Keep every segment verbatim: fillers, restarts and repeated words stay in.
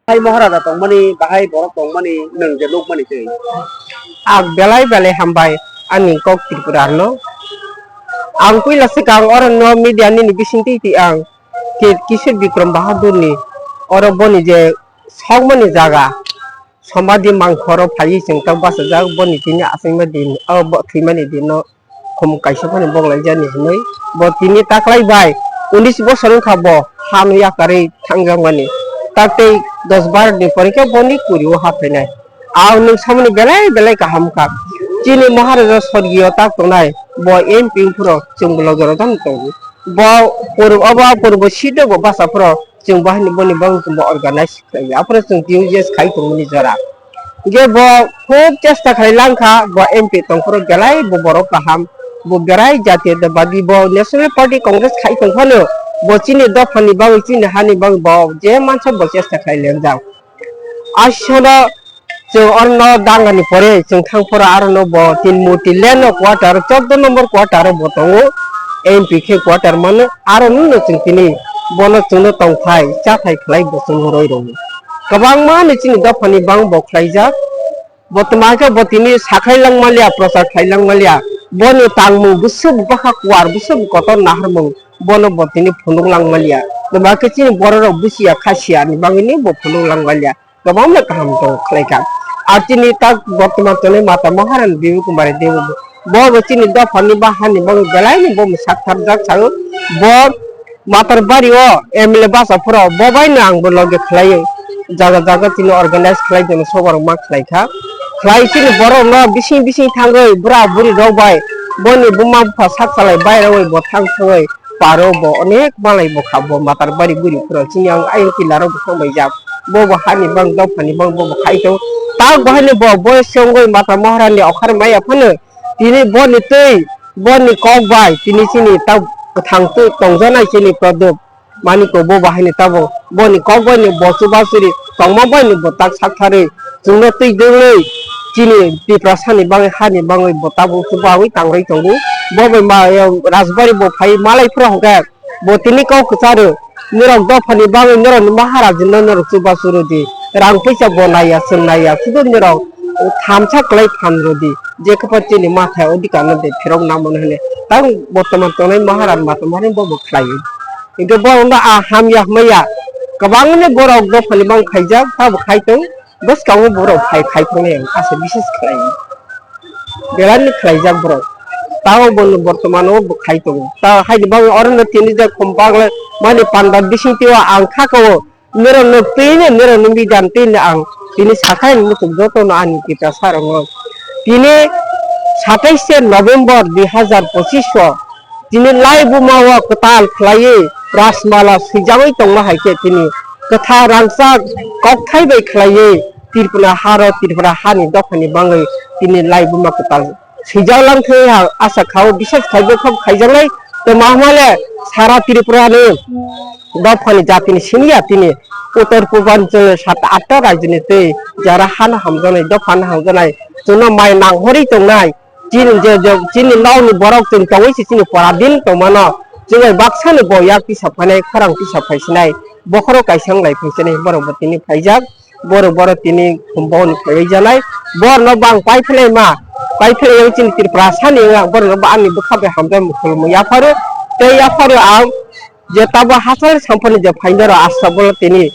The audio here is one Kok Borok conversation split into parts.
Bahai Maharaja tongmani, bahai borok tongmani, nwng je nukmani twi. Ang belai belai hambai ani kok Tripura no. Ang puila swkang oro no media nini bisingtwi twi ang Ki-, Kishore Bikram Bahadur ni oro boni je sokmani jaga Somadhi mangkhoro phaiwi chwng tak bachajak boni tini achaima din, o bo thwimani din no khum kaisa phano bonglaijani hinwi bo tini taklai bai unis bosor wngkha bo hano yakarwi thangjakmani. Tak tei dos bar ni pore khe boni kuri o haphainai. Ang nwng samani belai belai kaham wngkha. Chini Maharaja sorgiyo tak tongnai bo M P wngphuru chwng bo logirok tamo tongo. Bo purbo, obo purbo seat o bo bacha phuru chwng bo haino boni bagwi chwng bo organize khlaiwi. Aphuru chwng tini yes khai tongmani jora. Hingke bo khub chesta khlai langkha, bo M P tongphuru belai bo borok kaham, bo belai jatiyotabadi, bo National Party Congress khai tongphano, bo chini dophani bagwi, chini hani bagwi bo je mansa bo chesta khlai lengjak. Ashono chwng orno dangani pore chwng thangphuru arono bo tin Murti lane o quarter, chordo number quarter o bo tongo, M P khe quarter mano, aro nungno chwng tini bono chwngno tongthai chathai khlai bo chwngno roi rwo. Kwbangma ni chini dophani bang bo khlaijak. Bo twma khe bo tini sakhai langmaliya, prochar khlai langmaliya. Boni tangmung bwswk bwkha kuar, bwswk kotor naharmung, bono bo tini phunuk langmaliya. Twma khe chini bororok busiya kha siyani bagwini bo phunuk langmaliya. Kwbangma kaham tong khlaikha. Ar chini tak bortoman tonwi mata Maharani Bibi Kumar Dev bo, bo chini dophani ba hani bagwi belaino bo mwsak tharjak sao. Bo Matarbari o M L A basa phuru bo bai no ang bo loge khlaiwi jaga jaga chini organize khlai dono soborok ma khlai kha. Khlai chini borok no bising bising thangwi bwra bwrwi rok bai boni buma bupha sak salai bai rogwi bo thang thangwi paro bo onek malai bo kha bo Matarbari guri phuru chini ang ayang kila rok bo thang bai jak bo bo hani bang dophani bang bo bo khai tong tak bo hani bo boyes se wngwi mata Maharani okhar maya phano tini boni twi boni kok bai tini chini tak kwthang twi tongjanai chini product. Maniko bo bahaini tabuk boni kok bai ni bo chuba churi tongma bai ni bo tak sak tharwi chwngno twi dwngwi chini Tiprasa ni bagwi hani bagwi bo tabuk chubawi tangrwi tongo. Bo bai ma, eh, Rajbari bo phai malai phuru hwnkhe bo tini kok kwcharo norok dophani bagwi norok ni Maharaj no norok chuba churu di rang puisa bo naiya chwng naiya sudu norok thamsa kwlai phan rw di je kwpha chini mathai odhikar no de phirok namo hwnwi tang bortoman tongnai Maharaj matomani bo bo khlaiwi. Hingke borokno a hamya hwnmaya kwbangni borok dophani bang khaijak, tabo khai tong, bwskango borok phai khai tongnai ang asa bises khlai. Belai ni khlaijak borok. Tabo bono bortomano bo khai tongo. Ta haini bagwi orono tini jak khum bagle mani panda bising twiwa ang khakao norok nok twi no norok ni bidan twi no ang tini sakhai muchung joto no ani kita sarong tini satais se November dui hazar pochis o Tini laibuma o kwtal khlaiwi Rajmala swijagwi tongma hai khe tini kwthar rangchak kokthai bai khlaiwi Tripura haro Tripura hani dophani bangwi tini laibuma kwtal swijak lang thwi ha asa khao bisas khaibo khop khaijaknai. Tei mahmale sara Tripura ni dophani jatini siniya tini Uttor Purbanchal sat atta rajyoni tei jara hano hamjaknai dophano hamjaknai chwngno mai nanghorwi tongnai. Chini je, je, chini nokni borok chwng tongwi se chini pora din tongmano. Chwng bai baksani bo yak tisa phainai, khorang tisa phaisinai, bokhorok kaisa wng lai phaisinai, borok bo tini phaijak, borok, borok tini bohorni phaibai janai, borokno bang pai phlai ma, pai phlai yang chini Tripura sani wng ang, borokno bo ani bwkha bai hamjak mukhulmung yapharo, tei yapharo ang, Je tabo hachal samphani je phainai rok asta bolo tini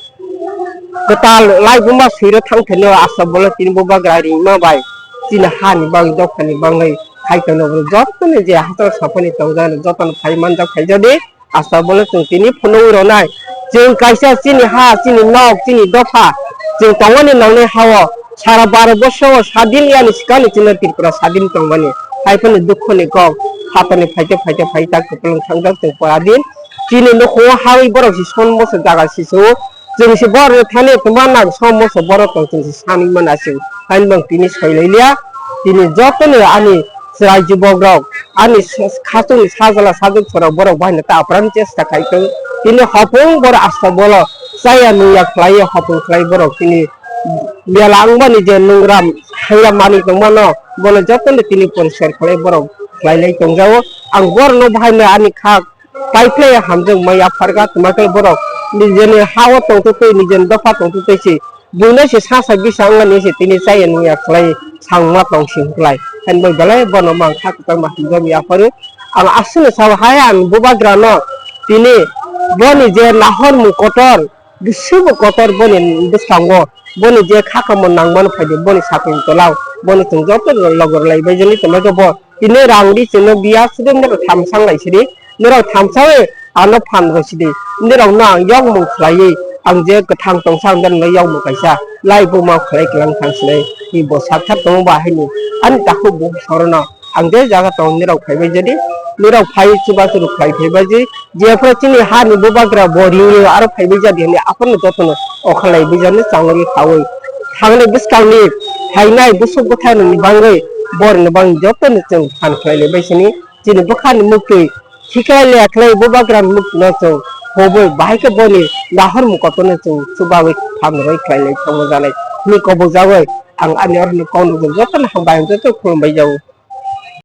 kwtal laibuma swiro thang thani asta bolo tini bubagra ringma bai chini hani bagwi dophani bagwi khai tongo. Jotono je hachal samphani tongjak jotono phai manjak khaijadi asta bolo chwng tini phunugwi rwnai. Chwng kaisa chini ha, chini nok, chini dopha, chwng tongmani nangnai ha-o sara baro bosongo sadin yani swkangni chwngno Tripura sadin tongmani. Haiphano dukhoni kok phatarni phaite phaite phai ta kwplwng thangjak chwng pora din. Chini nukhungo hawi borok se son moso jaga sisu. Chwng se borok thani kwma nang son moso borok tong chwng se sanwi mana se. Haini bang tini soilailia. Tini jotono ani chwrai jubok rok, ani khasung sajla sajwk sorok borok bahaino ta apran chesta khai tong. Tini hopung borok asta bolo chaya nungya khlaiya hopung khlai borok tini bela wngmani je nungram hangya manwi tongmano bono jotono tini poriskar khlai borok khlailai tongjago. Ang borokno bahaino ani kha Paiphlai hamjwk mai yapharkha, twma khe borok nijeni ha-o tongtwtwi, nijeni dopha tongtwtwi se, buino se sasa bisa wngmani se tini chaya nungya khlai, sangma tong sing khlai. Haino bai belai bono mang kha kwtal ma hamjakya phano. Ang aswkno sao hai ang bubagrano tini boni je nahormung kotor, Bisi bo kotor boni bwskango, boni je kha kamo nangmani phaidi, boni sakni tolao, boni chwng joto logor lai bai jani tongmani bo. Tini rang di chwngno biya sidi norok thamsang lai sidi, norok thamsawi ano phan rw sidi, norokno ang yokmung khlaiwi, ang je kwthang tongsa ang norokno yokmung kaisa, lai buma khlai kwlang thang sinai, ni bo sak thar tongo ba haini, ani takhuk bo sorono. Ang je jaga tong nirok phaibai jadi, nirok phai chuba churu khlai phaibai je, jephru chini hani bubagra bo ringyo aro phaibai jadi hwnwi aphuru jotono okhalai bijani changri khaui. Thangni bwskangni phainai busuk bwtharni bangwi borni bang jotono chwng phan khlai lai bai sini chini bwkhani muktwi thiklai le khlai bubagrani muktwino chwng hobwi bahai khe boni nahormung kotorno chwng chubawi phan rwi khlai lai thangma janai hwnwi kobok jagwi ang ani oroni kokno jotono hambai joto khulumbai jago.